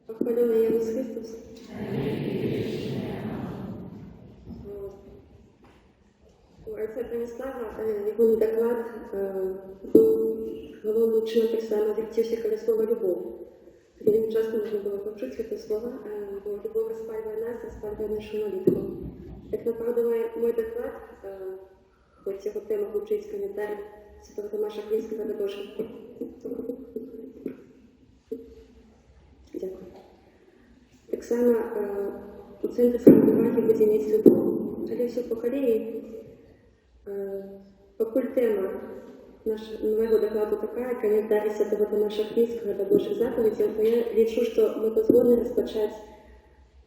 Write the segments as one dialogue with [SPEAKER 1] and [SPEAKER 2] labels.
[SPEAKER 1] Пахвалёны Езус Хрыстус. У айца Браніслава ягоны даклад быў галоўным чынам таксама вярцеўся каля слова «любоў». Вельмі часта можна было пачуць гэта слова, бо любоў распальвае нас, распальвае нашу малітву. Так направду мой даклад, хоць яго тэма гучыць каментар святога Тамаша Аквінскага да Божых. Дзякую. Таксама у цэнтры сваёй увагі будзе мець любоў. Але ўсё па калеі, пакуль тэма майго дакладу такая, каментарый святога Тамаша Аквінскага да Божых запаведзяў, то я лічу, што мы пазгодны распачаць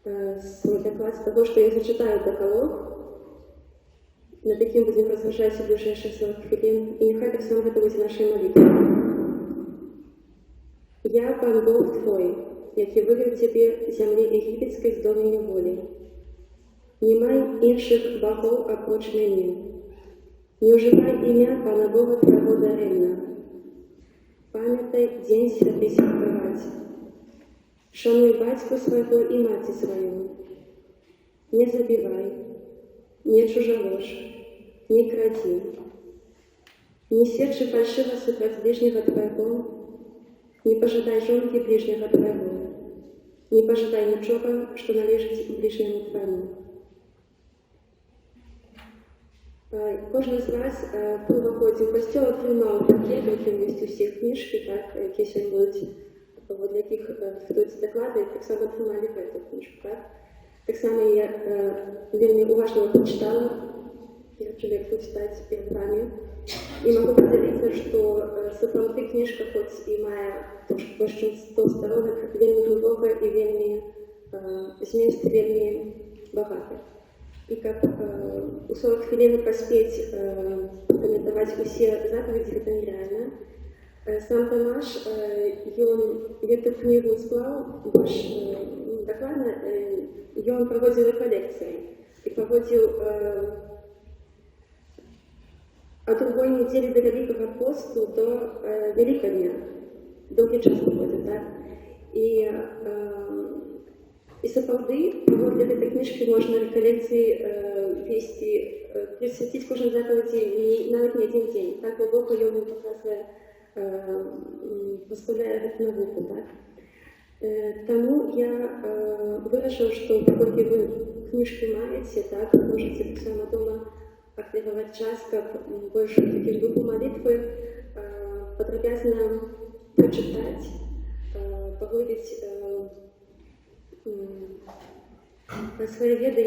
[SPEAKER 1] свой даклад з таго, што я зачытаю дэкалог, над якім будзем разважаць у бліжэйшых 40 хвілін, і няхай таксама гэта будзе нашай малітвай. Я, Пан Бог твой, які вывеў цябе з зямлі егіпецкай, з дому няволі. Не май іншых багоў апроч мяне. Не ўжывай імя Пана Бога твайго дарэмна. Памятай дзень святы святкаваць. Шануй бацьку свайго і маці сваю. Не забівай, не чужалож, не крадзі. Не сведчы фальшыва супраць бліжняга твайго, не пажадай жонкі бліжняга твайго, не пажадай нічога, што належыць бліжняму твайму. Кожны з вас, пры ўваходзе ў касцёл, атрымаў пакет, у якім ёсць усе кніжкі, так, якія сёння будуць, паводле якіх рыхтуюцца даклады, таксама атрымалі гэту кніжку. Так? Таксама я вельмі уважна прачытала, перад чым як тут стаць перад вамі. І магу падзяліцца, што сапраўды кніжка хоць і мае трошкі больш, чым 100 старонак, вельмі глыбокая і змест вельмі багаты. І каб у 40 хвілін паспець пракаментаваць усе запаведзі, гэта нерэальна. Сам Тамаш, ён гэту кнігу склаў больш дакладна, ён праводзіў рэкалекцыі і праводзіў ад другой нядзелі да Вялікага посту до Вялікадня. Доўгі час праводзіў, так? І сапраўды, паводле гэтай кніжкі можна рэкалекцыі весці, прысвяціць кожнай запаведзі нават не адзін дзень. Так глыбока ён нам паказвае, пастаўляе гэту навуку, так? Таму я вырашыла, што паколькі вы кніжкі маеце, так, можаце таксама дома ахвяраваць час, каб больш у такім духу малітвы падрабязна прачытаць, паглыбіць свае веды,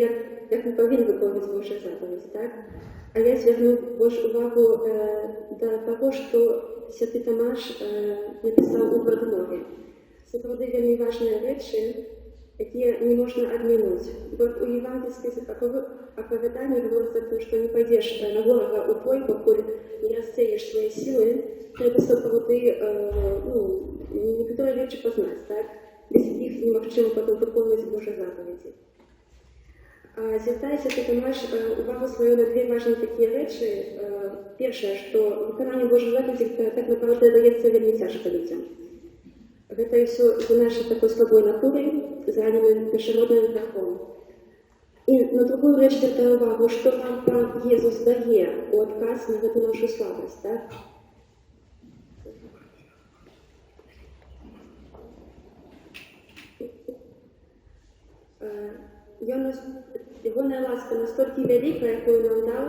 [SPEAKER 1] як мы павінны выконваць Божыя запаведзі, так? А я звярну больш увагу да таго, што святы Тамаш напісаў у прадмове. Сапраўды вельмі важныя рэчы, якія не можна адмінуць. Бо у евангельскай апавяданні гаворыцца аб тым, што не пойдзеш на ворага ў бой, пакуль не рассееш свае сілы, трэба сапраўды некаторыя рэчы пазнаць, так? Без якіх немагчыма потым выконваць Божыя запаведзі. Звяртае святы Тамаш увагу сваю на две важныя такія рэчы. Першае, што выкананне Божых запаведзей так направду даецца вельмі цяжка людзям. Гэта ўсё з нашай такой слабой натурай, зраненай першародным грахом. І на другую рэч звяртаю увагу, што нам Пан Езус дае ў адказ на гэту нашу слабасць, так? Ягоная ласка настолькі вялікая, якую нам даў,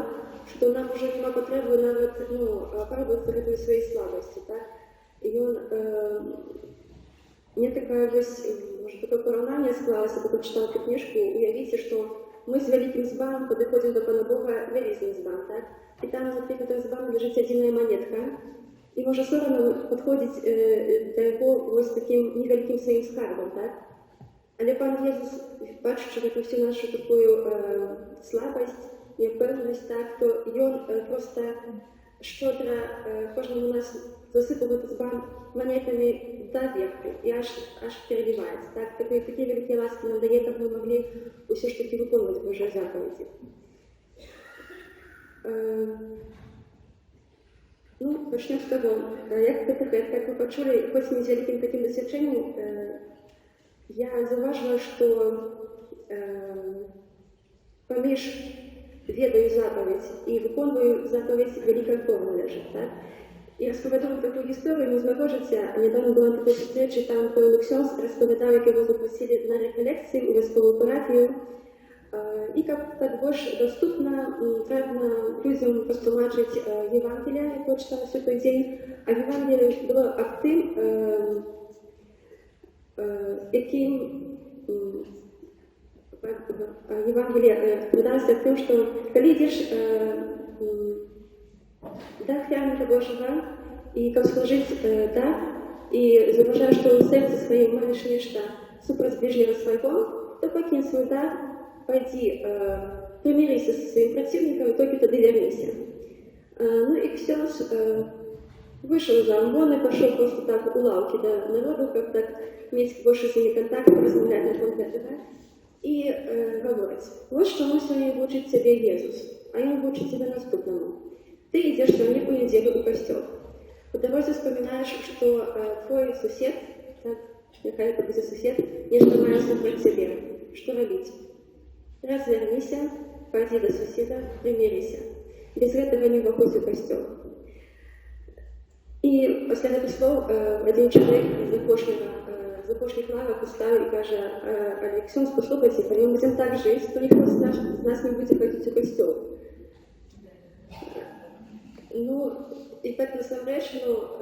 [SPEAKER 1] што нам ужо няма патрэбы нават апраўдвацца гэтай сваёй слабасці, так? І мне такая вось, можа, такое параўнанне склалася, пакуль чытала эту кніжку, уявіце, што мы з вялікім збаном падыходзім да Пана Бога, вялізны збан, так? І там за гэтым збаном ляжыць адзіная манетка. І можа сорамна падходзіць да яго вось такім невялікім сваім скарбам, так? Але Пан Езус, бачачы гэту всю нашу такую слабасць, няпэўнасць, так, то ён проста шчодра кожнаму нас засыпаў гэты збан манетамі да верху і аж пераліваецца. Так? Такія вялікія ласкі нам дае, каб мы маглі ўсё ж такі выконваць Божыя запаведзі. Пачнём з таго, як катэхет, як вы пачулі, хоць не з вялікім такім дасведчаннем, Я заўважыла, што паміж «ведаю запаведзь» і «выконваю запаведзь» вялікая форма ляжыць, так? І распавяду вам такую гісторыю не з майго жыцця. Нядаўна была на такой сустрэчы, там пэўны ксёндз распавядаў, як яго запрасілі на рэкалекцыі ў вясковую парафію. І каб так больш даступна, трэба людзям патлумачыць Евангелие, якое чыталася ў той дзень. А Евангелие было аб тым, якім Евангелие распавядалася аб тым, што калі ідзеш да ахвярніка Божага і каб служыць дар, і заўважаеш, што ў сэрцы сваім маеш нешта супраць бліжняга свайго, то пакінь свой дар, пайдзі, прымірыся са сваім праціўнікам, і толькі тады вярніся. Ну і ксёндз выйшаў за амбоны, пашоў проста так у лаўкі да народу, каб так мець больш з імі кантакт, размаўляць наконт гэтага. І гаворыць: «Вось чаму сёння вучыць цябе Езус, а ён вучыць цябе наступнаму. Ты ідзеш сёння ў нядзелю ў касцёл. Па дарозе ўспамінаеш, што твой сусед, так, няхай гэта будзе сусед, нешта мае супраць цябе. Што рабіць? Развярніся, пайдзі да суседа, прымірыся. Без гэтага не ўваходзь у касцёл». І пасля гэтых слоў адзін чалавек з апошніх лавак устаў і кажа: «Але, ксёндз, паслухайце, калі мы будзем так жыць, то ніхто з нас не будзе хадзіць у касцёл». Ну, і так насамрэч, ну,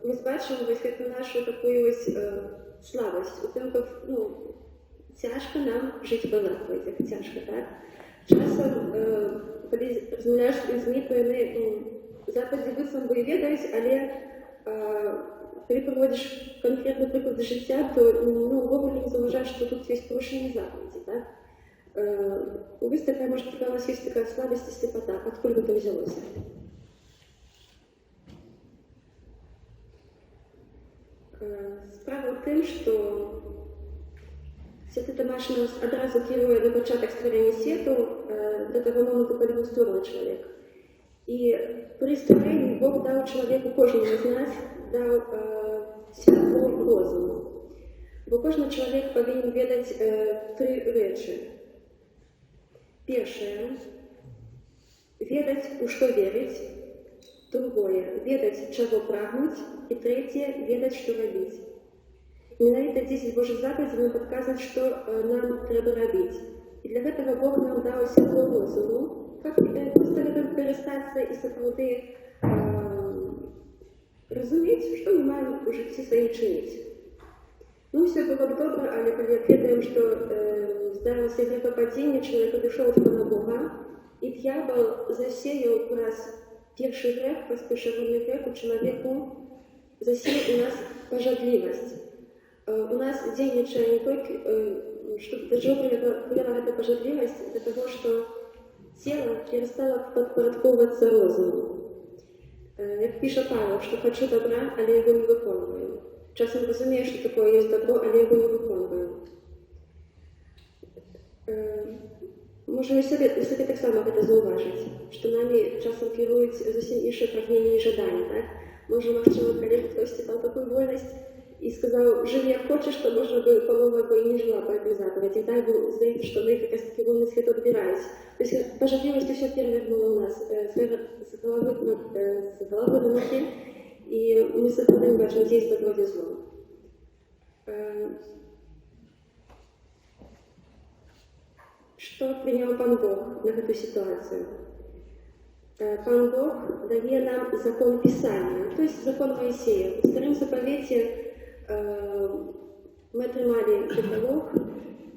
[SPEAKER 1] мы бачым вось гэту нашу такую вось слабасць у тым, каб, ну, цяжка нам жыць па запаведзях, цяжка, так? Часам, калі размаўляеш з людзьмі, то яны, ну, запаведзі быццам бы і ведаюць, але калі прыводзіш канкрэтны прыклад з жыцця, то, ну, увогуле не заўважаеш, што тут ёсць парушэнне запаведзі, так? Вось такая, можа, такая у нас ёсць такая слабасць і слепота. Адкуль гэта ўзялося? Справа ў тым, што святы Тамаш нас адразу кіруе на пачатак стварэння свету, да таго моманту, калі быў створаны чалавек. І пры стварэнні Бог даў чалавеку, кожнаму з нас, даў святло розуму. Бо кожны чалавек павінен ведаць тры рэчы. Першае — ведаць, у што верыць. Другое — ведаць, чаго прагнуць. І трэцяе — ведаць, што рабіць. Менавіта 10 Божых запаведзяў нам падказваюць, што нам трэба рабіць. І для гэтага Бог нам даў святло розуму, каб проста гэтым карыстацца і сапраўды разумець, што мы маем у жыцці сваім чыніць. Ну, ўсё было б добра, але калі ведаем, што здарылася грэхападзенне, чалавек адышоў ад Пана Бога, і д'ябал засеяў праз першы грэх, праз першародны грэх у чалавеку засеяў у нас пажадлівасць. У нас дзейнічае не толькі, што да чаго прывяла гэта пажадлівасць, да таго, што цела перастала падпарадкоўвацца розуму. Як піша Павел, што хачу добра, але яго не выконваю. Часам разумею, што такое ёсць добро, але яго не выконваю. Можам у сабе таксама гэта заўважыць, што намі часам кіруюць зусім іншыя прагненні і жаданні, так? Можа, магчыма, калі б хтосьці даў такую вольнасць і сказаў: «Жыві як хочаш», то можа бы палова бы і не жыла па гэтай запаведзі. Так бы здаецца, што яны якраз такі вольнасць гэта адбіраюць. То есть пажадлівасць усё перавернула ў нас з галавы на ногі, і мы сапраўды не бачым, дзе ёсць дабро, дзе зло. Што прыняў Пан Бог на гэту сітуацыю? Пан Бог дае нам закон Пісання, то есть закон Моисея. У Старым Запавеце мы атрымалі дэкалог,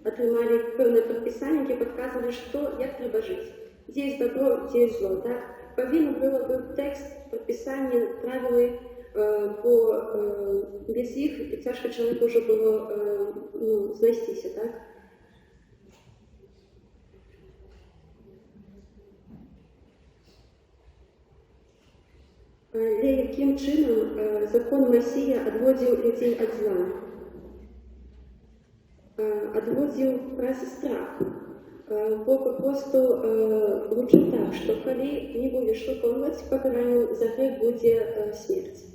[SPEAKER 1] атрымалі пэўныя прадпісанні, якія падказвалі, што, як трэба жыць, дзе ёсць дабро, дзе ёсць зло. Так? Павінен было быў тэкст, прадпісанні, правілы, бо без іх цяжка чалавеку ўжо было ну, знайсціся. Так? Але якім чынам закон Майсея адводзіў людзей ад зла? Адводзіў праз страх. Бог папросту вучыў так, што калі не будзеш выконваць, пакараннем за грэх будзе смерць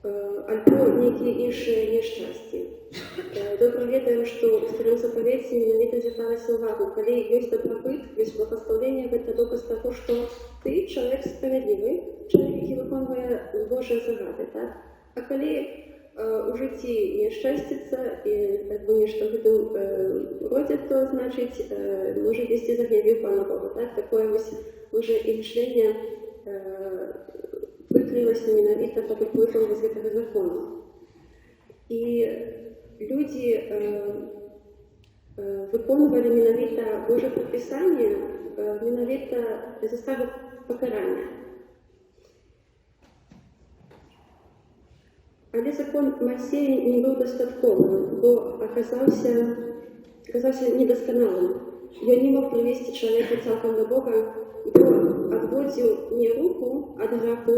[SPEAKER 1] альбо нейкія іншыя няшчасці. Добра ведаем, што ў Старым Запавеце менавіта звярталася ўвагу, калі ёсць дабрабыт, ёсць благаслаўленне, гэта доказ таго, што ты чалавек справядлівы, чалавек, які выконвае Божыя загады, так? А калі у жыцці не шчасціцца і альбо нешта ў гэтым родзе, то значыць, можа дзесьці загнявіў Пана Бога, так? Такое вось можа і мышленне выкрылася менавіта пад уплывам вось гэтага закону. І людзі выконвалі менавіта Божае прадпісанне, менавіта заставу пакарання. Але закон Майсея не быў дастатковым, бо аказаўся недасканалым. Ён не мог прывесці чалавека цалкам да Бога, бо адводзіў не руку ад граху,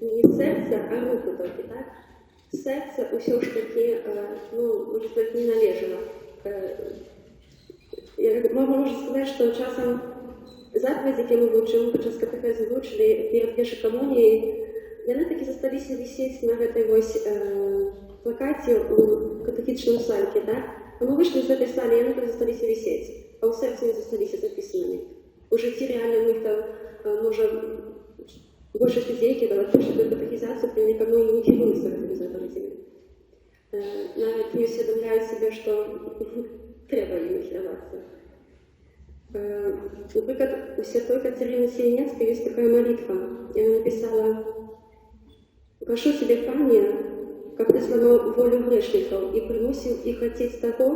[SPEAKER 1] не сэрца, а руку толькі, так? Сэрца ўсё ж такі, можна сказаць, не належала. Я можна сказаць, што часам запаведзі, якія мы вучым, падчас катэхезы вучылі перад першай камуніяй, яны такі засталіся вісець на гэтай вось плакаце ў катэхічным сальке, так? А мы выйшлі з гэтай салі, яны там засталіся вісець, а ў сэрцы не засталіся запісанымі. У жыцці рэальна мы іх там, можа, большасць людзей, якія дала першую катэхізацыю, прынялі камунію, не кіруюцца гэтымі запаведзямі. Нават не усведамляюць сабе, што трэба імі кіравацца. Напрыклад, у святой Кацярыны Сіенскай ёсць такая малітва. Яна напісала: «Прашу цябе, Пане, каб ты зламаў волю грэшнікаў і прымусіў іх хацець таго,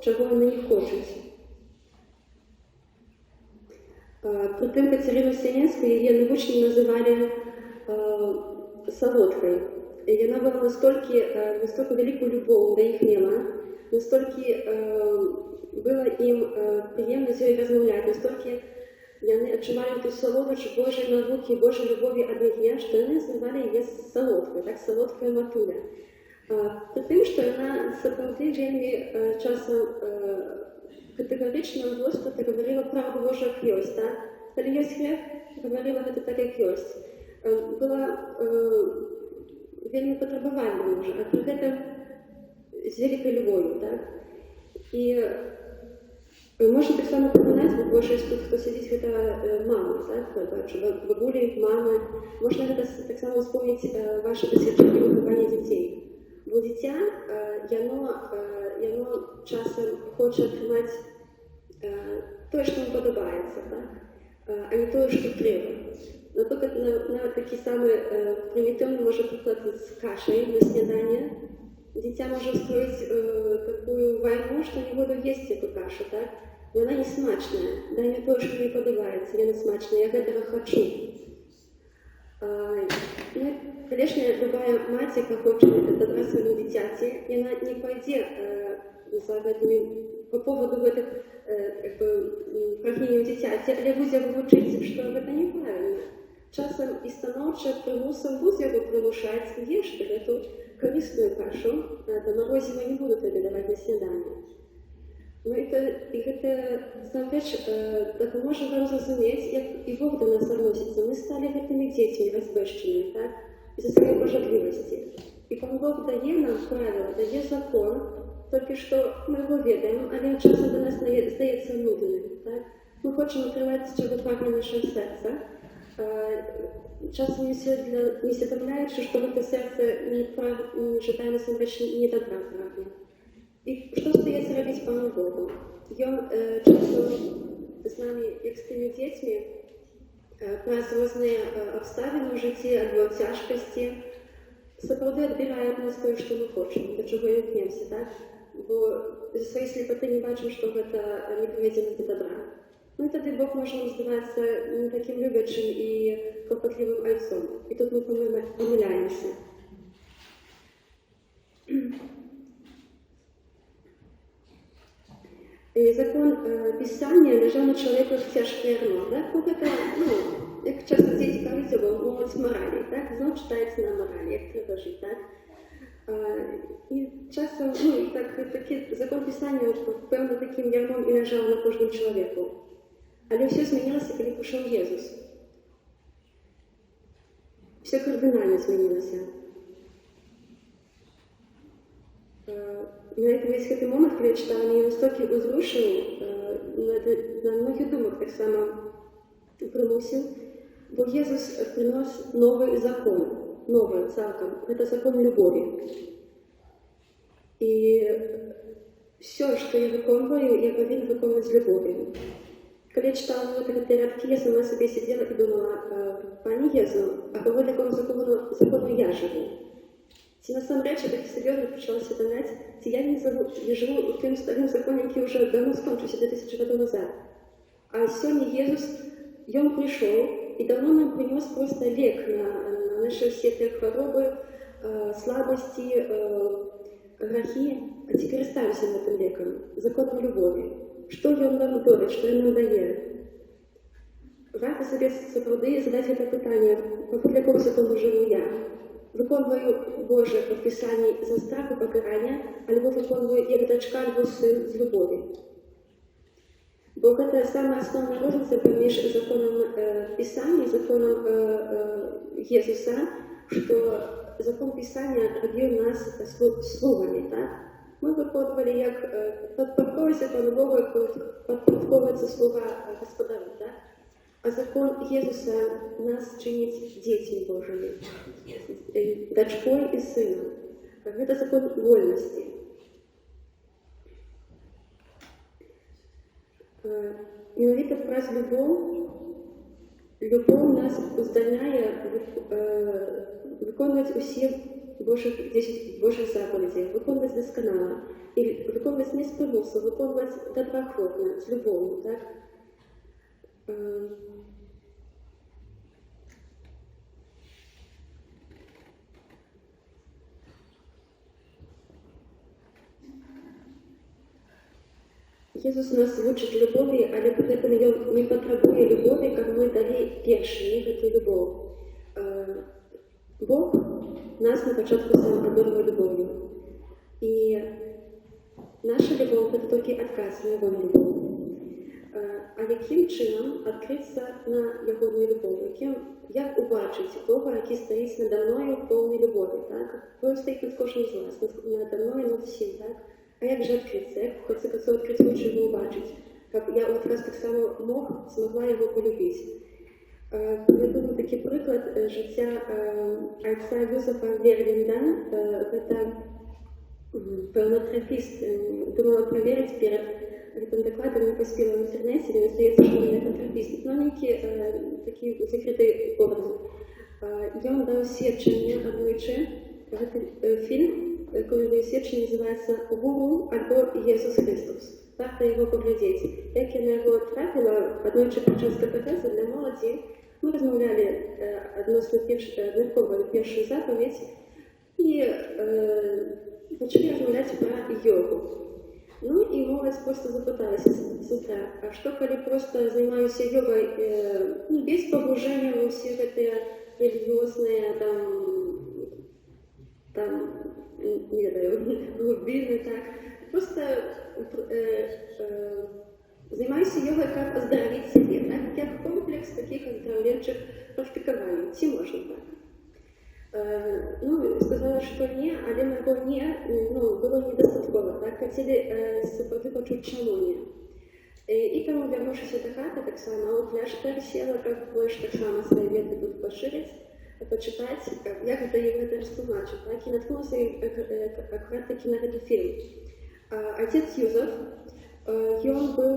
[SPEAKER 1] чаго яны не хочуць». Прытым Кацярыну Сіенскую яе вучні называлі салодкай. І яна была настолькі вялікую любоў да іх мела, настолькі было ім прыемна з ёй размаўляць, настолькі яны адчувалі ту салодачу Божай навукі, Божай любові ад яе, што яны называлі яе салодкай, так, салодкая матуля. Пры тым, што яна сапраўды вельмі часам катэгарычна востра гаварыла правду Божую, як ёсць, так? Калі ёсць грэх, гаварыла гэта так, як ёсць. Была вельмі патрабавальна, можа, а пры гэтым з вялікай любоўю, так? І можна таксама параўнаць, бо большасць тут, хто сядзіць, гэта мамы, так? Я бачу, бабулі, мамы. Можна гэта таксама успомніць ваше дасведчанне выхавання дзяцей. Бо дзіця, яно часам хоча атрымаць тое, што яму падабаецца, так? А не тое, што трэба. Напрыклад, нават такі самы прымітыўны можа прыклад з кашай на сняданне. Дзіця можа устроіць такую вайну, што не буду есці эту кашу, так? Бо яна не смачная. Дай мне тое, што мне падабаецца, яна смачная, я гэтага хачу. Канешне, любая маці, якая хоча добра свайму дзіцяці, яна не пойдзе за гэтымі, по поводу гэтых прагненняў дзіцяці, але будзе яго вучыць, што гэта неправільна. Часам і станоўча прымусам будзе яго прымушаць еш ты гэту карысную кашу, да марозіва не буду табе даваць на сняданне. І гэта насамрэч дапаможа вам зразумець, як і Бог да нас адносіцца. Мы сталі гэтымі дзецьмі разбэшчанымі, так? З-за сваёй пажадлівасці. І Пан Бог дае нам правіла, дае закон, толькі што мы яго ведаем, але ён часам да нас здаецца нудным, так? Мы хочам атрымаць, чаго прагне наша сэрца. Часам не усведамляючы, што гэта сэрца не жадае насамрэч не добра прагне. І што стаецца рабіць Пану Богу? Ён часам з намі, як з тымі дзецьмі, праз розныя абставіны ў жыцці альбо цяжкасці, сапраўды адбірае ад нас тое, што мы хочам, да чаго імкнемся, так? Бо з сваёй слепаты не бачым, што гэта не прывядзе нас да добра. І тады Бог можа нам здавацца не такім любячым і клапатлівым айцом. І тут мы памыляемся. І закон Пісання ляжаў на чалавеку як цяжкае ярмо. Так? Бо гэта, як часта дзеці кажуць, бо моладзь маралі, так? Зноў чытаецца на маралі, як трэба жыць, так? І часам, і так, такі закон Пісання, пэўна, такім ярмом і ляжаў на кожным чалавеку. Але ўсё змянілася, калі прыйшоў Езус. Всё кардынальна змянілася. Менавіта увесь гэты момант, калі я чытала, мяне настолькі ўзрушыў, на многіх думак таксама прымусіў, бо Езус прынёс новы закон, новы цалкам, гэта закон любові. І ўсё, што я выконваю, я павінна выконваць з любов'ю. Калі я чытала вот гэтыя рядкі, я сама сабе сидела і думала: «Пане Езу, а паводле якога закону я жыву?» Ці насамрэч я так сур'ёзна пачала усведамляць, ці я не жыву ў тым старым законе, які ўжо даўно скончыўся 2000 гадоў назад. А сёння Езус, ён прыйшоў і даўно нам прынёс проста лек на нашы ўсе тыя хваробы, слабасці, грахі. А ці карыстаемся мы гэтым лекам, законам любові? Што ён нам робіць, што ён нам дае? Варта сабе сапраўды задаць гэта пытанне: паводле якога закону жыву я? Выконваю Божае прадпісанне за страху пакарання, альбо выконваю як дачка альбо сын з любові? Бо гэта самая асноўная розніца паміж законам Пісання і законам Езуса, што закон Пісання рабіў нас слугамі, так? Мы выконвалі, як падпарадкоўваліся Пану Богу, як падпарадкоўваецца слуга гаспадару, так? А закон Езуса нас чыніць дзецьмі Божымі, дачкой і сынам. Гэта закон вольнасці. Менавіта праз любоў, любоў нас уздальняе выконваць усе Божых, 10 Божых запаведзей, выконваць дасканала і выконваць не з прымусу, выконваць добраахвотна, з любоўю, так? Езус нас вучыць любові, але пры гэтым ён не патрабуе любові, каб мы далі першымі гэтую любоў. Бог нас на пачатку сам адорваў любоўю. І наша любоў гэта толькі адказ на ягоную любоў. А якім чынам адкрыцца на ягоную любоў? Як убачыць Бога, які стаіць нада мною поўнай любові, так? Бо ён стаіць над кожным з вас, нада мною, над усім, так? А як жа адкрыцца? Як, у канцы канцоў, адкрыць вочы яго убачыць? Каб я ў адказ таксама змагла яго полюбіць. Прывяду такі прыклад жыцця айца Юзафа Верлінда. Гэта, пэўна, трапіст. Думала праверыць перад гэтым дакладам, не паспела ў інтэрнэце, мне здаецца, што ён трапіст. Но нейкі такі закрыты образ. Ён даў сведчанне аднойчы. Гэты фільм, калі дае сведчанне, называецца «Гуру альбо Езус Хрыстус». Варта яго паглядзець. Як я на яго трапіла, аднойчы падчас катэхезы для моладзі мы размаўлялі адносна абмяркоўвалі першую запаведзь і пачалі размаўляць пра йогу. Ну і моладзь проста запыталася: «Сестра, а што калі проста займаюся йогай, ну, без пагружэння ва ўсе гэтыя рэлігіозныя там, не ведаю, глубины, так? Проста займаюся йогай, каб аздаравіць сябе, так? Як комплекс такіх аздараўленчых практыкаванняў. Ці можна так?» Ну, сказала, што не, але майго не, ну, было недастаткова, так? Хацелі сапраўды пачуць, чаму не. І таму, вярнуўшыся да хаты, таксама ў кляштар села, каб больш таксама свае веды тут пашырыць, пачытаць, як гэта ім гэта растлумачыць, так? І наткнулася акурат такі на гэты фільм. Отец Юзаф, ён быў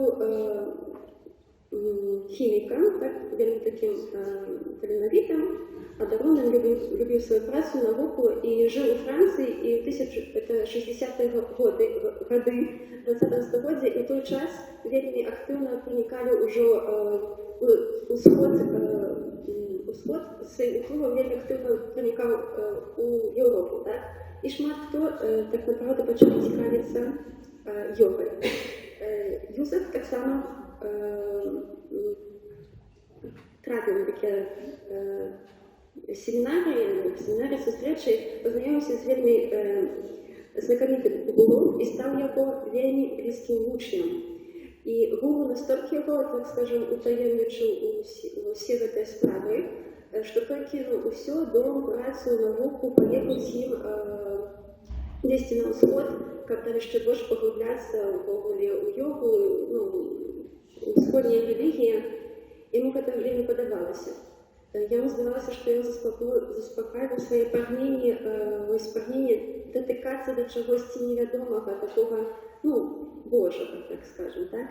[SPEAKER 1] хімікам, так, вельмі такім таленавітым, адороным, любіў сваю працу, навуку і жыў у Францыі і ў тысячу, это 60-е гады 20-го стагоддзя, і ў той час вельмі актыўна пранікалі ўжо усход сваім уплывам вельмі актыўна пранікаў у Еўропу, так? І шмат хто так направду пачаў цікавіцца йогай. Юзаф таксама трапіў на такія семінары, сустрэчы, пазнаёміўся з вельмі знакамітым гуру і стаў яго вельмі блізкім вучнем. І гуру настолькі яго, так скажем, утаемнічаў у ўсе гэтыя справы, што той кінуў усё, дом, працу, навуку, паехаў з ім дзесьці на ўсход, каб каб там яшчэ больш паглыбляцца ўвогуле ў йогу, ну, усходнія рэлігіі. Яму гэта вельмі падабалася. Яму здавалася, што ён заспакайваў свае прагненні, вось прагненне датыкацца да чагосьці невядомага, такога, ну, божага, так скажем, так?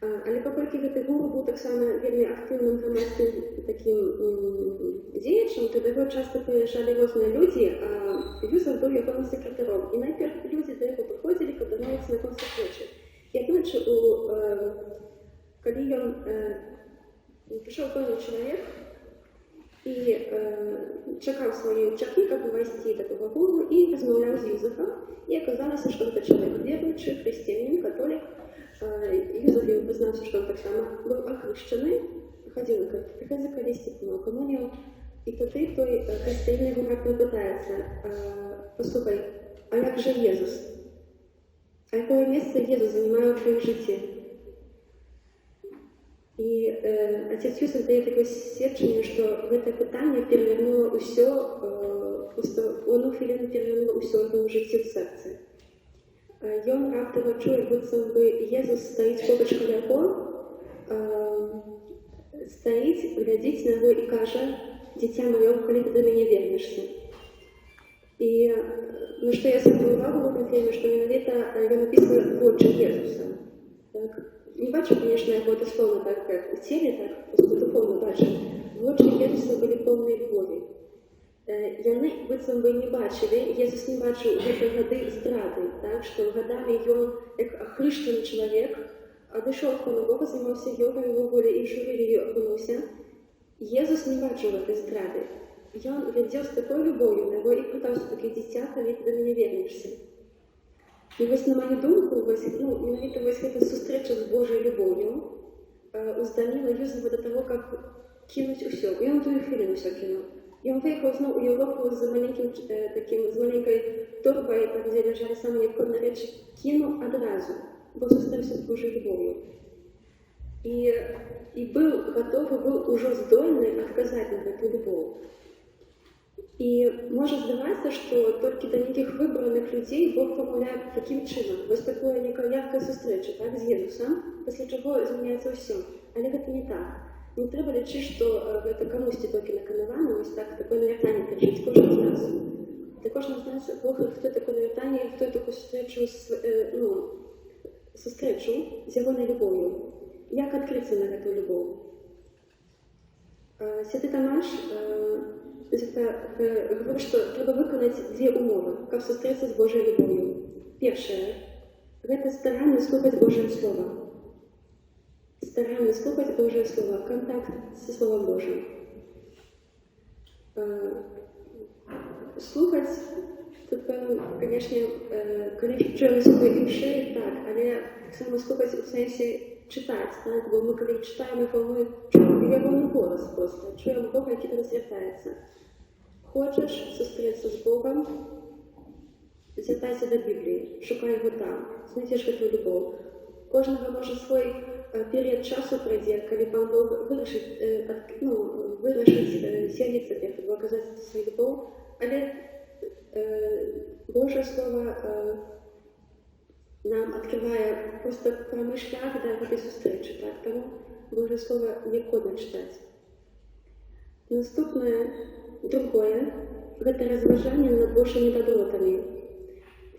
[SPEAKER 1] Але паколькі гэты гуру быў таксама вельмі актыўным грамадскім такім дзеячам, то да яго часта прыязджалі розныя людзі, а Юзаф быў ягоным сакратаром. І найперш людзі да яго прыходзілі, каб дамовіцца наконт сустрэчы. І аднойчы, калі ён прыйшоў пэўны чалавек і чакаў сваёй чаргі, каб увайсці да таго гуру, і размаўляў з Юзафам. І аказалася, што гэта чалавек веруючы, хрысціянін, католік. Юзаф яму прызнаўся, што ён таксама быў ахрышчаны, хадзіў на катэхезы калісьці, прымаў камунію. І тады той хрысціянін яго раптам пытаецца: «Паслухай, а як жа Езус? А якое месца Езус займае ў тваім жыцці?» І отец Юзаф дае такое сведчанне, што гэтае пытанне перавярнула ўсё, проста ў одну хвіліну перавярнула ўсё ў ягоным жыцці, ў сэрцы. Ён раптам чуе, быццам бы Езус стаіць побач каля яго, стаіць, глядзіць на яго і кажа: «Дзіця маё, калі ты да мяне вернешся?» І на што я звярнула увагу ў гэтым фільме, што менавіта ён апісвае вочы Езуса. Так? Не бачыў, конечно, яго даслоўна так, як у целе, так, проста духоўна бачыў. Вочы Езуса былі поўныя любові. Яны быццам бы не бачылі, Езус не бачыў гэтай гады здрады, так, што гадамі ён, як ахрышчаны чалавек, адышоў ад Пана Бога, займаўся йогай, увогуле іншую рэлігію акунуўся. Езус не бачыў гэтай здрады. Ён глядзеў з такой любоўю на яго і пытаўся такі: «Дзіця, калі ты да мяне вернешся?» І вось, на маю думку, вось, ну, менавіта вось гэта сустрэча з Божай любоўю уздольніла Юзафа да таго, каб кінуць усё. І ён тую хвіліну ўсё кінуў. Ён выехаў зноў у Еўропу з маленькім такім, з маленькай торбай, так, дзе ляжалі самыя неабходныя рэчы, кінуў адразу, бо сустрэўся з Божай любоўю. І быў гатовы, быў ужо здольны адказаць на гэтую любоў. І можа здавацца, што толькі да нейкіх выбраных людзей Бог прамаўляе такім чынам. Вось такое некая яркая сустрэча, так, з Езусам, пасля чаго змяняецца ўсё. Але гэта не так. Не трэба лічыць, што гэта камусьці толькі наканавана, вось так, такое навяртанне перажыць кожны з нас. Для кожнага з нас Бог рыхтуе такое навяртанне, рыхтуе такую сустрэчу, ну, сустрэчу з ягонай любоўю. Як адкрыцца на гэтую любоў? Святы Тамаш гаворыць, што трэба выканаць дзве умовы, каб сустрэцца з Божай любоўю. Першае — гэта старанна слухаць Божае Слова. Старанна слухаць Божае Слова, кантакт са Словам Божым. Слухаць, тут, пэўна, конечно, калі чуем свой імшы, так, але таксама слухаць у сэнсе чытаць, так, бо мы, калі чытаем яго, мы чуем ягоны голас проста, чуем Бога, які да нас звяртаецца. Хочаш сустрэцца з Богам, звяртайся да Бібліі, шукай яго там, знайдзеш гэтую любоў. Кожнага можа свой перыяд часу прайдзе, калі Пан Бог вырашыць, ну, вырашыць з'явіцца перад тобой, аказаць сваю любоў, але Божае Слова нам адкрывае проста прамы шлях да гэтай сустрэчы, так? Таму Божае Слова неабходна чытаць. Наступнае, другое, гэта разважанне над Божымі дабротамі.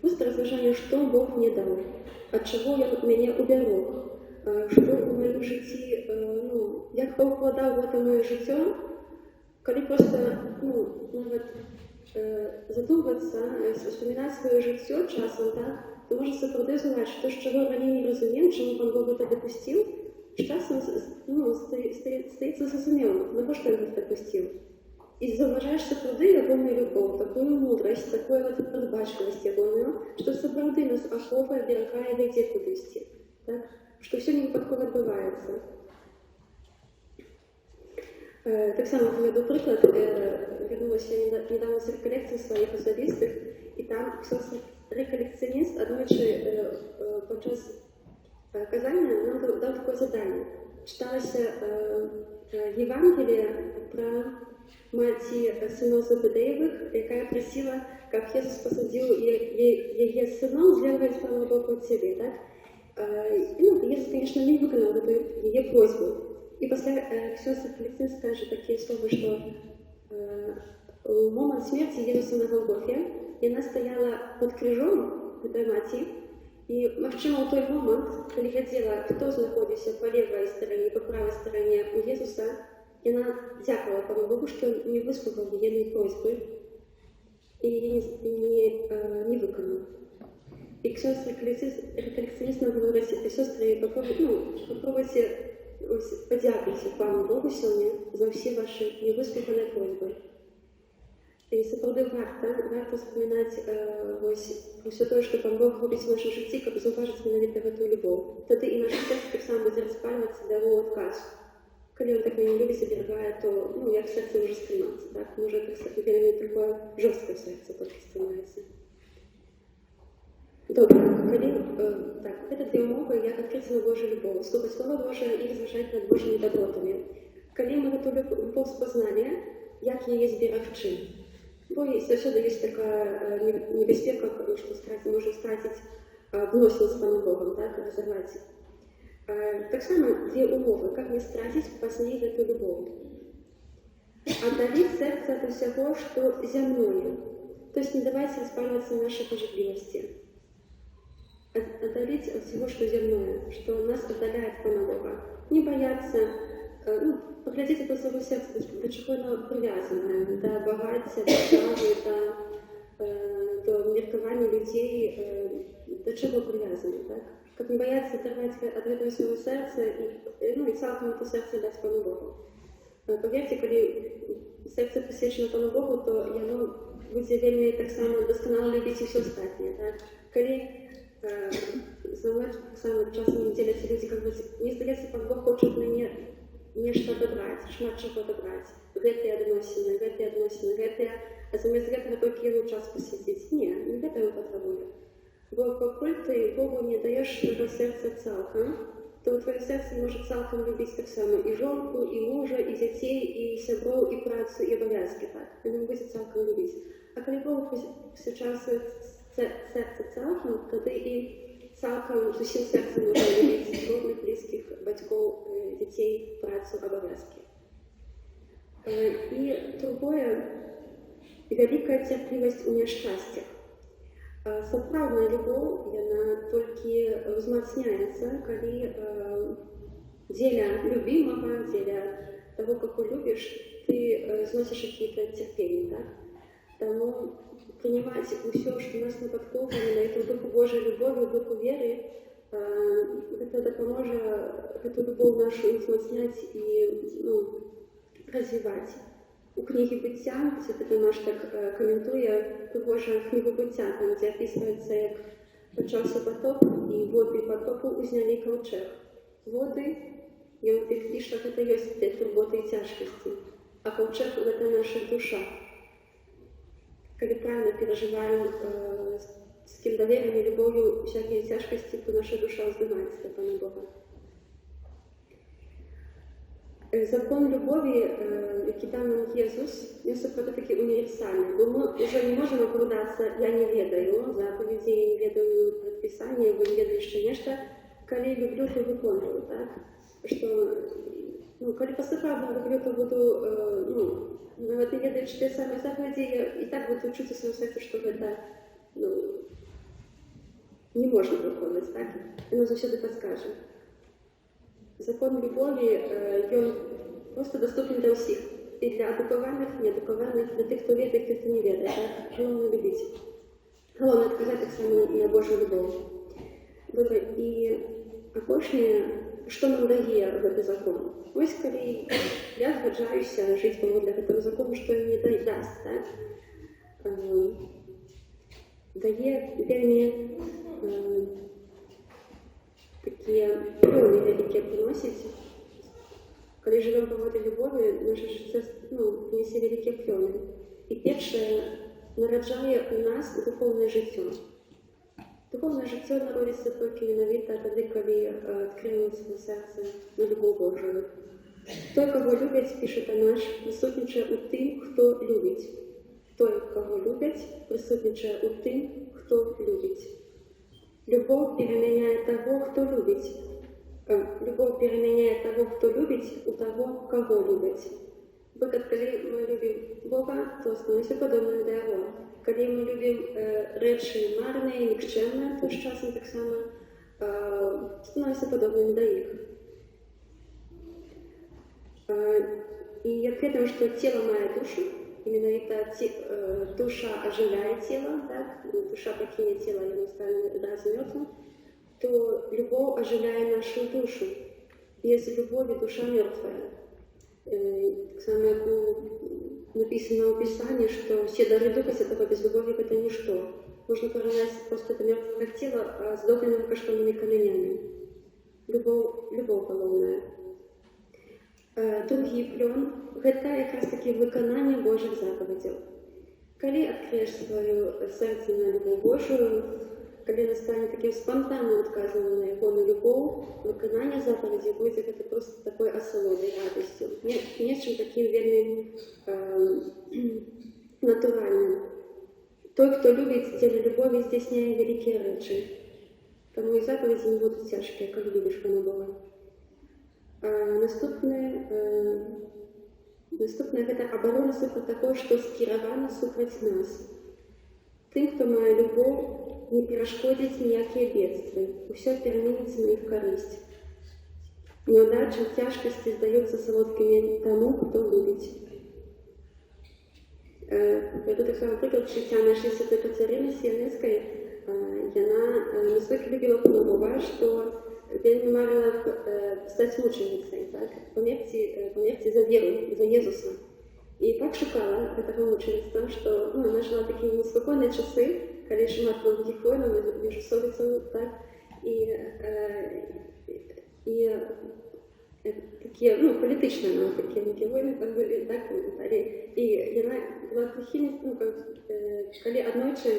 [SPEAKER 1] Проста разважанне, што Бог мне даў, ад чаго ён мяне убярог, што ў маім жыцці, ну, як паўкладаў гэта маё жыццё, калі проста, ну, нават задумвацца, успамінаць сваё жыццё часам, так, то можа сапраўды заўважыць, то, чаго раней не разумеў, чаму Пан Бог гэта дапусціў, з часам ну, стаецца зразумелым, навошта ён гэта дапусціў. І заўважаеш сапраўды ягоную любоў, такую мудрасць, такую вот прадбачлівасць ягоную, што сапраўды нас ахоўвае, аберагае, вядзе кудысьці. Так? Што ўсё не выпадкова адбываецца. Таксама прывяду прыклад. Вярнулася нядаўна з рэкалекцый сваіх асабістых, і там ксёндз рэкалекцыяніст аднойчы падчас казання нам даў такое заданне. Чыталася Евангелие пра маці сыноў Зебедеевых, якая прасіла, каб Езус пасадзіў яе сыноў з левага і з правага боку ад сябе, так? Ну, Езус, конечно, не выканаў гэту яе просьбу. І пасля ксёндз рэкалекцыяніст скажа такія словы, што у момант смерці Езуса на Галгофе яна стаяла пад крыжом, гэтай маці, і, магчыма, у той момант, калі глядзела, хто знаходзіўся па левай старане і па правай старане у Езуса, яна дзякавала Пану Богу, што ён не выслухаў яе просьбы і яе не выканаў. І ксёндз рэкалекцыяніст нам гаворыць: «Сёстры, ну, попробуйте, ось, падзякуйце Пану Богу сёння за ўсе вашы невыслуханыя просьбы». І сапраўды варта ўспамінаць вось усё тое, што Пан Бог робіць у нашым жыцці, каб заўважыць менавіта гэтую любоў. Тады і наша сэрца таксама будзе распальвацца да яго адказ. Калі ён так мяне любіць, аберагае, то, ну, як сэрца можа стрымацца, так? Можа, так, вельмі такое жорсткае сэрца толькі стрымаецца. Добра, калі, так, гэта две умовы, як адкрыцца на Божую любоў: слухаць Слова Божае і разважаць над Божымі дабротамі. Калі мы гэту любоў спазналі, як яе зберагчы? Бо заўсёды ёсць такая небяспека, што можна страціць адносіны з Панам Богам, так, разарваць. Таксама две умовы, как не страціць пазней гэту любоў. Аддаліць сэрца ад усяго, што зямное, то есть не даваць распальвацца нашай пажадлівасці. Отдалить от всего, что земное, что нас отдаляет от Пана Бога. Не бояться, ну, паглядзець да свайго сэрца, да чаго яно прывязанае, да багацця, да славы, да меркавання людзей, да чаго прывязаны, так? Каб не баяцца адарваць ад гэтага свайго сэрца і, ну, і цалкам это сэрца даць Пану Богу. Паверце, калі сэрца прысвечана Пану Богу, то яно будзе вельмі таксама дасканала любіць і ўсё астатняе. Так? Калі са мной таксама часам дзеляцца людзі, как бы, мне здаецца, Пан Бог хоча ад мяне нешта адабраць, шмат чаго адабраць. Гэтыя адносіны, гэтыя адносіны, гэтыя, а замест гэтага толькі яму час пасвяціць. Не, не гэта ён патрабуе. Бо пакуль ты Богу не даеш свайго сэрца цалкам, то твоё сэрца можа цалкам любіць таксама і жонку, і мужа, і дзяцей, і сяброў, і працу, і абавязкі, так. Яно будзе цалкам любіць. А калі Богу прысвячаў сваё сэрца цалкам, тады і цалкам з усім сэрцам можна любіць родных, блізкіх, бацькоў, дзяцей, працу, абавязкі. І другое, вялікая цярплівасць у няшчасцях. Сапраўдная любоў, яна толькі ўзмацняецца, калі дзеля любімага, дзеля таго, каго любіш, ты зносіш какие-то цярпенні, так? Таму прынимаць усё, што нас напаткова, менавіта ў духу Божай любові, у духу веры, гэта дапаможа гэту любоў нашу ўзмацняць і, ну, развіваць. У кнігі «Быцця» святы Тамаш так каментуе прыгожа кнігу «Быцця», там, дзе апісваецца, як пачаўся патоп, і воды патопу ўзнялі каўчэг. Воды, ён піша, гэта ёсць тыя турботы і цяжкасці, а каўчэг — гэта наша душа. Калі правильно перажываем з такім даверам і любоўю всякія цяжкасці, то наша душа ўздымаецца да Пана Бога. Закон любові, які даў нам Езус, ён сапраўды такі універсальны, бо мы ўжо не можам апраўдацца: «Я не ведаю запаведзі, я не ведаю прадпісання, бо не ведаю яшчэ нешта». Калі люблю, то выконваю, так? Што, ну, калі па-сапраўднаму люблю, то буду, ну, нават не ведаючы тыя самыя запаведзі, я і так буду чуць у сваім сэрцы, што гэта, ну, не можна выконваць, так? Яно заўсёды падскажа. Закон любові, ён просто доступны для ўсіх. І для адукаваных, неадукаваных, для тых, хто ведае, тых, хто не ведае. Так? Галоўнае любіць. Галоўнае адказаць таксама на Божую любоў. Добра, і апошняе, што нам дае гэты закон? Вось калі я згаджаюся жыць паводле гэтага закону, што ён мне дасць, так? Дае вельмі такія плёны вялікія прыносіць. Калі жывём паводле любові, наша жыццё, ну, нясе вялікія плёны. І першае, нараджае ў нас духоўнае жыццё. Духоўнае жыццё народзіцца толькі менавіта тады, калі адкрыем сваё сэрца на любоў Божую. Той, каго любяць, піша Тамаш, прысутнічае ў тым, хто любіць. Той, каго любяць, прысутнічае ў тым, хто любіць. Любоў перамяняе таго, хто любіць. Любоў перамяняе таго, хто любіць, у таго, каго любяць. Напрыклад, калі мы любім Бога, то становімся падобнымі да Яго. Калі мы любім рэчы марныя, нікчэмныя, то з часам таксама становімся падобнымі да іх. І як ведаем, што цела мае душу, і менавіта душа ажыўляе цела, так? Душа пакіне цела, яно стане адразу мёртвым, то любоў ажыўляе нашу душу. Без любові душа мёртвая. Таксама, як напісана ў Пісанні, што ўсе дары Духа Святога без любові — гэта нішто. Можна параўнаць проста это мёртвае цела аздобленым каштоўнымі камянямі. Любоў, любоў галоўная. Другі плён — гэта якраз такі выкананне Божых запаведзяў. Калі адкрыеш сваё сэрца на любоў Божую, калі яна стане такім спантанным адказам на ягоную любоў, выкананне запаведзяў будзе гэта проста такой асалодай, радасцю, нечым такім вельмі натуральным. Той, хто любіць, дзеля любові здзяйсняе вялікія рэчы. Таму і запаведзі не будуць цяжкія, калі любіш Пана Бога. Наступнае гэта абарона супраць таго, што скіравана супраць нас. Тым, хто мае любоў, не перашкодзяць ніякія бедствы. Усё пераменіцца на іх карысць. Няўдачы, цяжкасці здаюцца салодкімі таму, хто любіць. Прывяду таксама прыклад жыцця нашай святой Кацярыны Сіенскай. Яна настолькі любіла Пана Бога, што вельмі марыла стаць мучаніцай, так? Памерці за веру, за Езуса. І так шукала гэтага мучаніцтва, што, ну, яна жыла такія неспакойныя часы, калі шмат было такіх войнаў, міжусобіцаў, так? І такія, ну, палітычныя нават такія нейкія войны там былі, так, далей. І яна была прыхільніцай, ну, как, калі аднойчы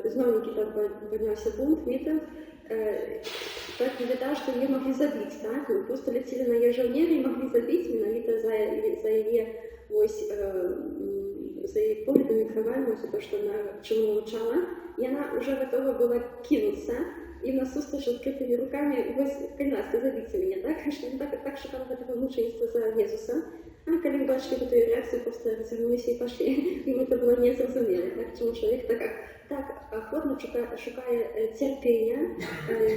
[SPEAKER 1] зноў нейкі там падняўся бунт, мітынг, так выглядала, што яе маглі забіць, так? Ну, проста ляцелі на яе жаўнеры і маглі забіць менавіта за яе вось, за яе поглядамі, кравамі, ўсё то, што яна чаму навучала. І яна ўжо гатова была кінуцца і насустрач адкрытымі рукамі: «Вось, калі ласка, забіце мяне», так? Што яна так шукала гэтага мучаніцтва за Езуса. А калі бачылі гэтую рэакцыю, проста разгарнуліся і пайшлі. Ім это было незразумела, так? Чаму чалавек так ахвотна шукае цярпення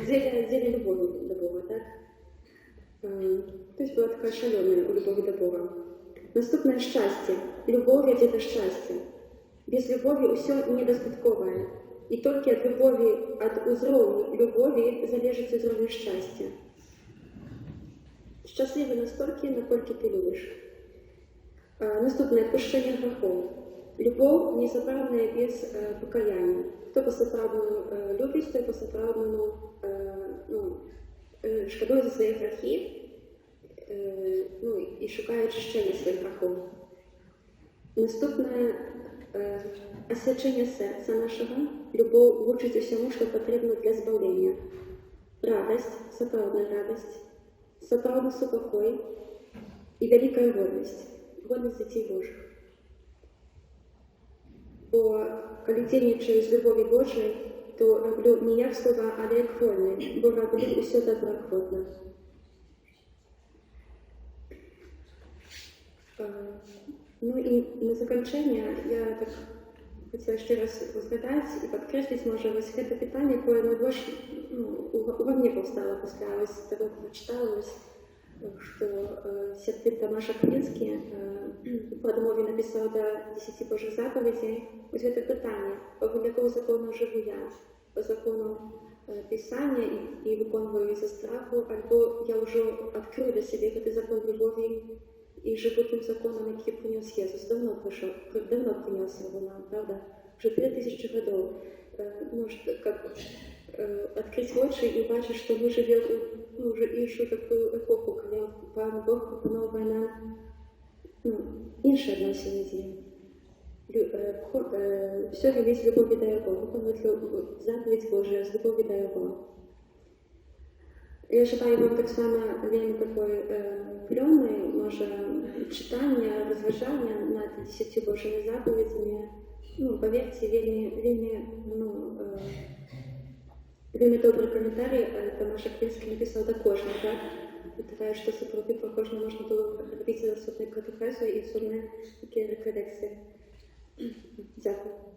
[SPEAKER 1] дзеля любові да Бога, так? То есть была такая шалёная у любові да Бога. Наступнае — шчасце. Любоў вядзе да шчасця. Без любові ўсё недастатковае. І толькі ад любові, ад узроўню любові залежыць узровень шчасця. Шчаслівы настолькі, наколькі ты любіш. Наступнае — адпушчэнне грахоў. Любоў несапраўдная без пакаяння. Хто па-сапраўднаму любіць, той па-сапраўднаму ну, шкадуе за свае грахі, ну, і шукае ачышчэння сваіх грахоў. Наступнае — асвячэнне сэрца нашага. Любоў вучыць усяму, што патрэбна для збаўлення. Радасць, сапраўдная радасць, сапраўдны супакой і вялікая годнасць, годнасць дзяцей Божых. Бо калі дзейнічаю з любові Божай, то раблю не як слуга, але як вольны, бо раблю ўсё добраахвотна. Ну і на заканчэнне я так хацела яшчэ раз узгадаць і падкрэсліць, можа, вось гэта пытанне, якое найбольш, ну, ува мне паўстала пасля вось таго, як прачытала, вось, што святы Тамаш Аквінскі у прадмове напісаў да 10 Божых запаведзей вось гэта пытанне: паводле якога закону жыву я? Па закону Пісання і выконваю са страху, альбо я ўжо адкрыў для сябе гэты закон любові і жыву тым законам, які прынёс Езус? Давно прыйшоў, давно прынёс яго нам, правда? Уже 2000 гадоў. Может, как адкрыць вочы і убачыць, што мы жывем у, ну, уже іншую такую эпоху, калі Пан Бог прапаноўвае нам, ну, іншыя адносіны з ім. Всё рабіць з любові да Яго, выконваць запаведь Божию з любові да Яго. Я жадаю вам таксама вельмі такой плённай, можа, чытання, разважання над 10 Божымі запаведзямі. Ну, паверце, вельмі, вельмі, ну, вельмі добры каментарый Тамаш Аквінскі напісаў да кожнай, так? І такая, што сапраўды пра кожную можна было рабіць асобную катэхезу і асобныя такія рэкалекцыі. Дзякую.